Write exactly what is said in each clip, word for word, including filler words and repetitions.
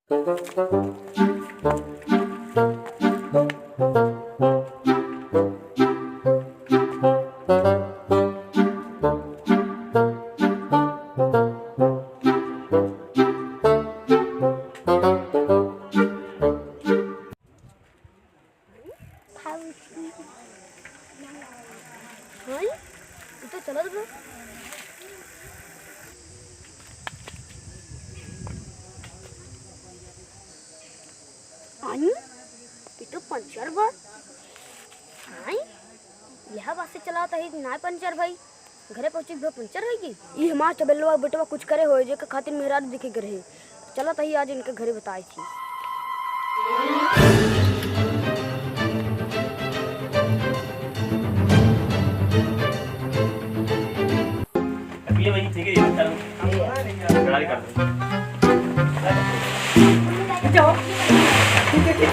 हाँ, ई तो चलत बा। आई, ई तो पंचर बा। आई, यह बस से चलावत ही, नाय पंचर भाई। घरे पहुँची के पंचर होई गी। ई हमार चबेलवा बेटवा कुछ करे होए, जेकर खातिर मेहरारू देखे के रहे। चलत ही आज इनके घरे बताई थी। अगले महीने ठीक है, ये कर, गाड़ी कर दो। जाओ। ठीक है, ठीक।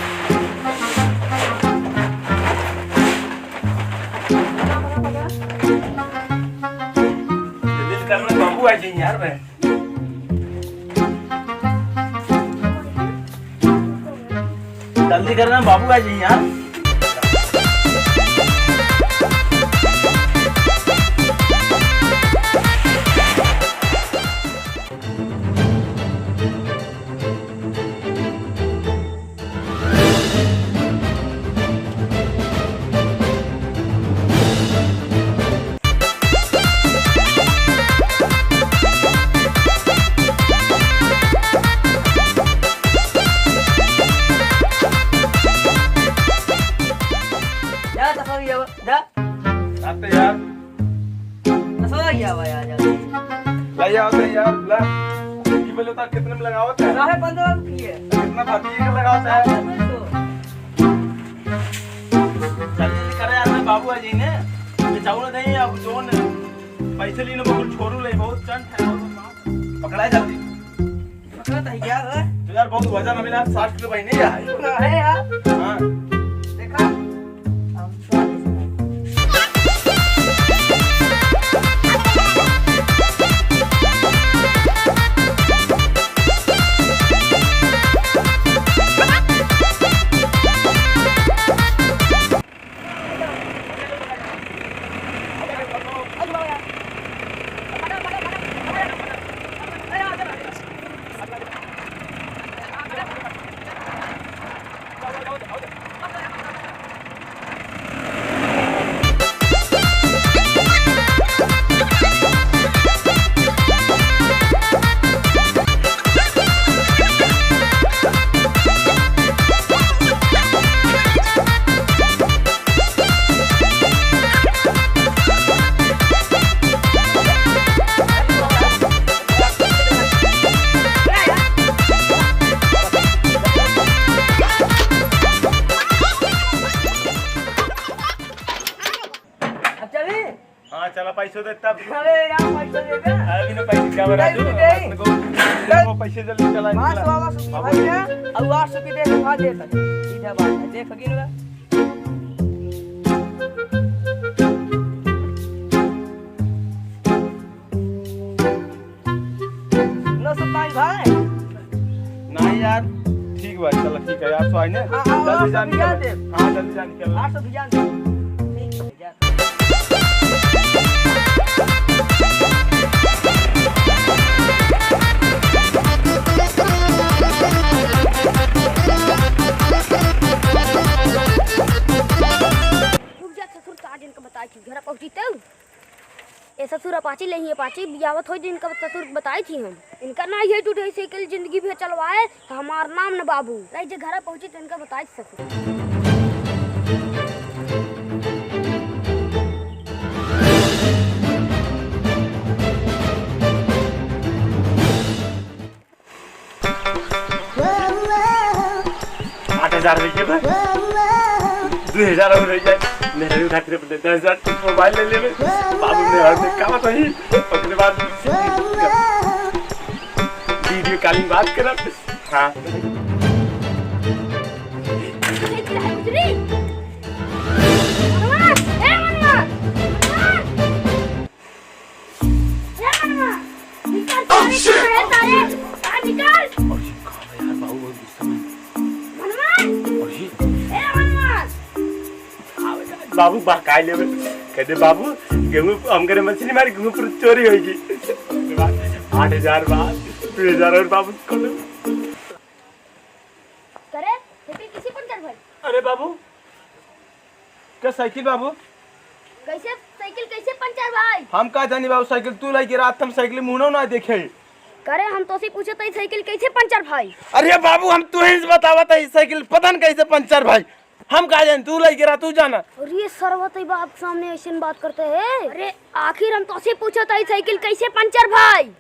जल्दी से करना, बाबू आ जाइए यार। मैं जल्दी करना, बाबू आ जाइए यार। जा, तसो ये, जा। आते यार। तसो ये आवा यार, जल्दी। ले आओ तो यार, ला। ये बोलो तो कितने में लगावत है? साढ़े पन्द्रह रुपये। कितना भर्ती का लगावत है? साढ़े पन्द्रह सौ। जल्दी से करे यार, मैं बाबू आ जाइने। ये चावल नहीं, अब जोन पैसे लेने बहुत छोरू ले, बहुत चंट है, बहुत बदमाश है। पकड़ा है जल्दी। पकड़ा तो है यार। तो यार बहुत वजन है मेरा, साठ किलो भाई नहीं यार। है यार। हाँ। देखा? हम स्वाद इसमें। अब चली? हाँ, चला, पैसो दे तब। अरे यार, पैसो दे दे। अरे, बिना पैसे क्या बना तू? दे। वो पैसे जल्दी चला, मास निकला। वाला सुखी अब भाई है, और आठ सौ की दे के भाग दे तक। सीधा बात है, देख गिन बा। नौ सौ पाँच भाई। नहीं यार, ठीक बा, चला, ठीक है यार, सो आइने। हाँ, हाँ, जल्दी आठ सौ जा, निकल। हाँ, जल्दी जा, निकल। आठ सौ भियान दे। ठीक है, जा। रुक जा ससुर, का आज इनका बताई थी, घर पहुँची तो। ए ससुर, अपाची ले ही अपाची, बियावत होई तो इनका ससुर बताई थी हम। इनका ना ये टूटे साइकिल जिंदगी भर चलवाए, तो हमार नाम न बाबू। रही जे घर पहुँची तो इनका बताई थी ससुर। आठ हजार हो गए बा। दो हजार और हो जाए। मेरे भी खातिर अपने दस हजार के मोबाइल ले लेबे। बाबू ने हर में काम सही। ओकरे बाद वीडियो कॉलिंग बात करब। हाँ। ए मनवा, ए मनवा। ए मनवा, निकल, निकल, निकल, निकल, निकल। हनुमान! अरे। ए हनुमान! बाबू बहकाई लेबे। कह दे, "बाबू, गेहूं हम करे मछली मारी, गेहूं पूरा चोरी होइगी।" आठ हजार बा, दो हजार और बाबू को दे। करे, साइकिल कैसे पंचर भाई? अरे बाबू, का साइकिल बाबू? कैसे साइकिल कैसे पंचर भाई? हम का जानी बाबू, साइकिल तू लाई के रात हम साइकिल मुहना ना देखे। करे, हम तोसे पूछत हई साइकिल कैसे पंचर भाई? अरे बाबू, हम तू ही से बतावत हई साइकिल पता न कैसे पंचर भाई। हम का जानी, तू लाई के रात तू जाना। अरे सरवा, तई बाप सामने ऐसे बात करते हैं। अरे आखिर हम तोसे पूछत हई साइकिल कैसे पंचर भाई?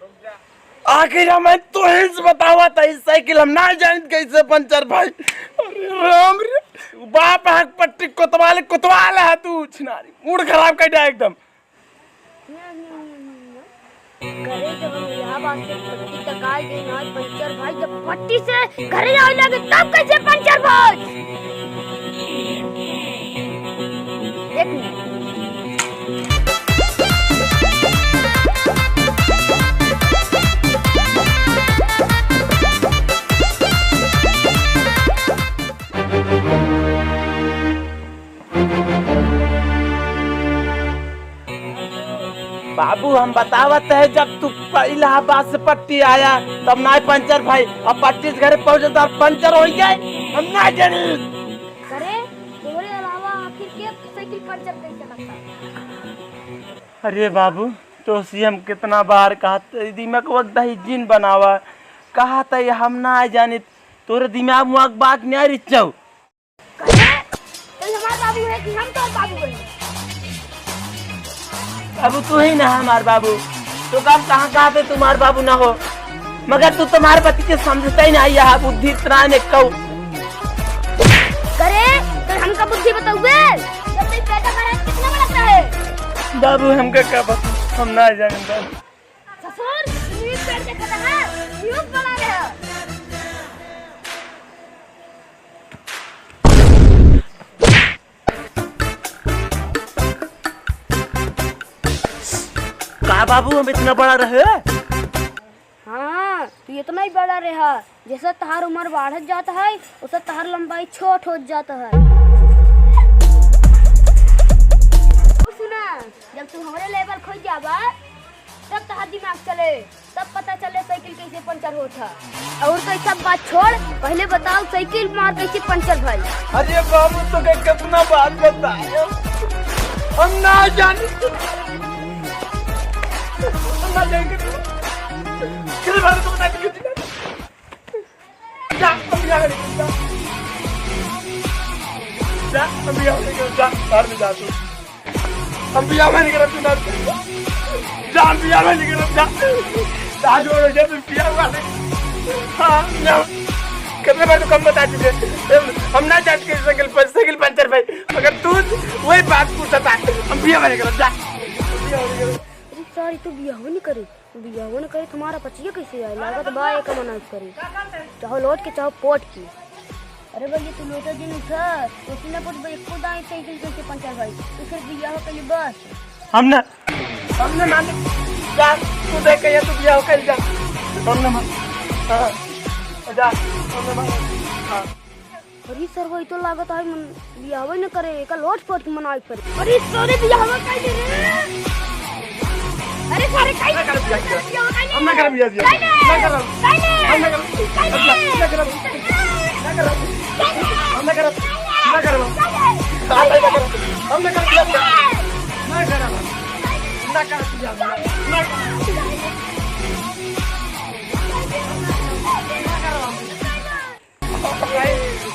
आखिर हम तोहे से बतावत हई, साइकिल हम ना जानित कैसे पंचर भाई। अरे राम रे, बाप हक पट्टी कोतवाल, कोतवाल है तू छिनारी, मूड खराब कर दिया एकदम। करे जब हम इलाहाबाद से पट्टी तक आए गए ना पंचर भाई, जब पट्टी से घरे आवे लगे तब कैसे पंचर भाई? एक मिनट। बाबू, हम बतावत है, जब तू प-, इलाहाबाद से पट्टी आया, तब नाय पंचर भाई, अब पट्टी से घरे पहुंचे तो पंचर हो गए, हम ना जानी। करे, तोरे अलावा आखिर के साइकिल पंचर कैसे लगता? अरे बाबू, तोसे हम कितना बार कहत, दिमाग वक्त ही जिन बनावा, कहत है हम ना जानित, तोरे दिमाग मुआग बाग नहीं रिचाऊ। कहे, तू हमार बाबू है कि हम तोर बाबू है? बाबू तू ही ना हमार बाबू, तो कब कहाँ कहाँ पे तुम्हार बाबू ना हो, मगर तू तुम्हार पति के समझता ही नहीं, यह बुद्धि इतना ने कहू। करे, तो हमका बुद्धि बताउए, जब तू पैदा करे कितना बड़ा रहे? बाबू हमका का बता, हम ना जाने बाबू। ससुर, न्यूज़ पेपर देखत है, न्यूज़ पढ़ा रहे हैं। का बाबू, हम इतना बड़ा रहे? हाँ, तू इतना ही बड़ा रहा। जैसे तहार उम्र बढ़त जात है, वैसे तहार लंबाई छोट होत जात है। और सुना, जब तू हमरे लेवल खोज जाबा, तब तहार दिमाग चले, तब पता चले साइकिल कैसे पंचर होत है। और तो सब बात छोड़, पहले बताओ साइकिल मार कैसे पंचर भाई? अरे बाबू, तो के कितना बात बताए, हम ना जाने, हम ना जाने। कितने बार तो बता चुके थे। जा, हम बियाह नहीं करब, जा। जा, हम बियाह नहीं करब, जा। बाहर में जा तू। हम बियाह नहीं करब, तू ना। जा, हम बियाह नहीं करब, जा। जा, जो हो गया, तू बियाह नहीं। हाँ, ना। कितने बार तो कम बता चुके। हम ना जात के साइकिल पर, साइकिल पंचर भाई। अगर तू वही बात पूछता, हम बियाह नहीं करब, जा। हम बियाह नहीं करब। अरे सॉरी, तू बियाह नहीं करे। बियाहो न करे, तुम्हारा पचिया कैसे आए? लागत बा एक मना करे, चाहो लोट के, चाहो पोट के। अरे भैया, तू लोटा जिन उठा, तो सीना पोट भाई, एको दाएं साइकिल कैसे पंचर भाई? तू सिर्फ बियाह के लिए बस। हम ना, हम ना माने। जा, तू देख के ये तू बियाह कर जा। हम ना मान। हाँ, जा, हम ना मान। हाँ। अरे सरवा, ई तो लागत है मन बियाहवे न करे, एका लोट पोट मनावे पड़े। अरे सारे बियाहवा काहे रे? अरे सारे काहे ना करब बियाह, बियाहवा काहे हम ना करब बियाह, बियाह। काहे ना? ना करब। काहे ना? हम ना करब। काहे ना? ना करब। ना करब। हम ना करब। ना करब। हम ना करब बियाह, बियाह। ना करब। ना करब बियाह, बियाह। ना करब।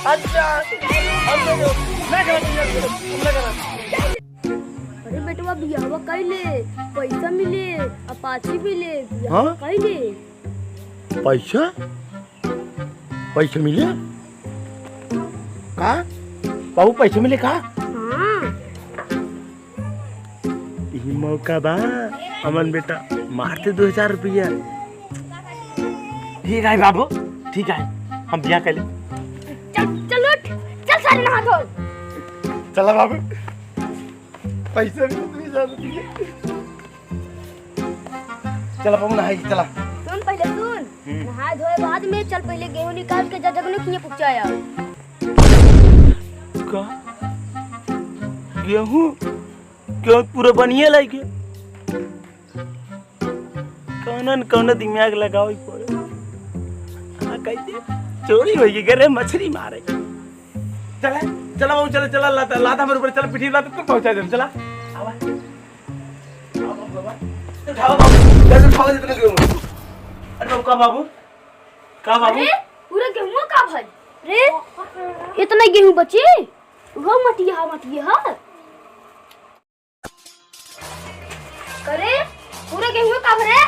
अच्छा, हम लोग ना करब, हम लोग ना करब। अरे बेटवा, बियाहवा कइले, पैसा मिले, अपाची मिले, बियाहवा हाँ? कइले। पैसा? पैसा मिले? का? बाबू, पैसा मिले का? हाँ। ई मौका बा, अमन बेटा, मारते दो हजार रुपया। ठीक है बाबू, ठीक है, हम बियाह कर ले। चल, चल उठ, चल सारे नहा धो। चला बाबू, पैसा भी दो हजार रुपया। चला बाबू, नहाई, चला। सुन, पहले सुन। नहाए धोए बाद में चल, पहिले गेहूँ निकाल के जा, जगने किए पुचाया। का? गेहूँ? गेहूँ पूरा बनिए लाइके। कौनो न कौनो दिमाग लगावे पड़े। हाँ, कैसे चोरी होई गे रे, मछरी मारे। चला, चला बाबू, चला, चला, लादा, लादा हमरे ऊपर, चला, पिठी लादा, तुम पहुँचा दे, चला। आवा। आवा बाबू, बाबा। उठाओ बाबू, जल्दी उठाओ, जल्दी उठाओ। अरे बाबू, का बाबू? का बाबू? अरे, पूरा गेहूं का भाई? रे, इतना गेहूं बची? वो मटिया, मटिया। करे, पूरा गेहूं का भरे?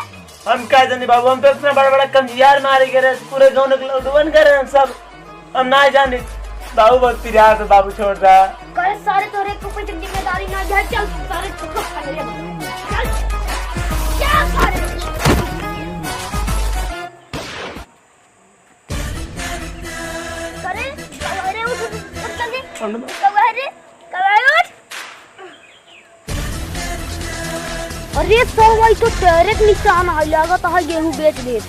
हम का जानी बाबू, हम तो इतना बड़ा बड़ा कंजियार मारे गए रहे, पूरे गाँव के लौंडवन करे हम सब, हम ना जानी। बाबू बहुत पिरात है, बाबू छोड़ रहा। करे सारे तोरे को कोई जिम्मेदारी ना है, चल सारे छोड़ खा ले। चल, क्या सारे? करे, कवारे उठ, उठ जल्दी। कौन बा? कवारे, कवारे उठ। अरे सर, वही तो डायरेक्ट निशान है, लागत है गेहूं बेच देत।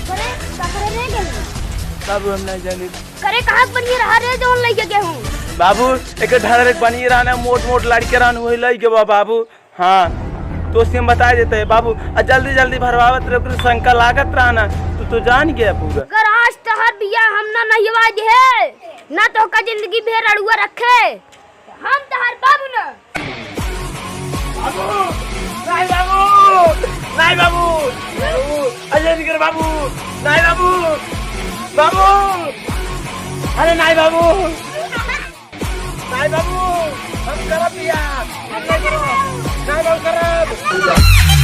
करे, का करे रे गेहूं? बाबू, हम नहीं जानी। करे, कहाँ के बनिए रहा रे जौन लइके गेहूं? बाबू, एक डायरेक्ट बनिए रहा ना, मोट मोट लड़के रहन, वही लइके बा बाबू। हाँ, तो उससे हम बताए देते हैं बाबू, आ जल्दी जल्दी भरवावत रहे, ओकरे शंका लागत रहा ना, तू तो जान गया पूरा। अगर आज तोहर बियाह हम ना नहिवा दिहे, ना तो का जिंदगी भर अड़ुआ रखे, हम तोहर बाबू ना। बाबू, नहीं बाबू, नहीं बाबू, बाबू, अजय निकर बाबू, नहीं बाबू, बाबू, अरे नहीं बाबू। नाई बाबू, हम करब बियाह, हम नाई करब, नाई बाबू करब।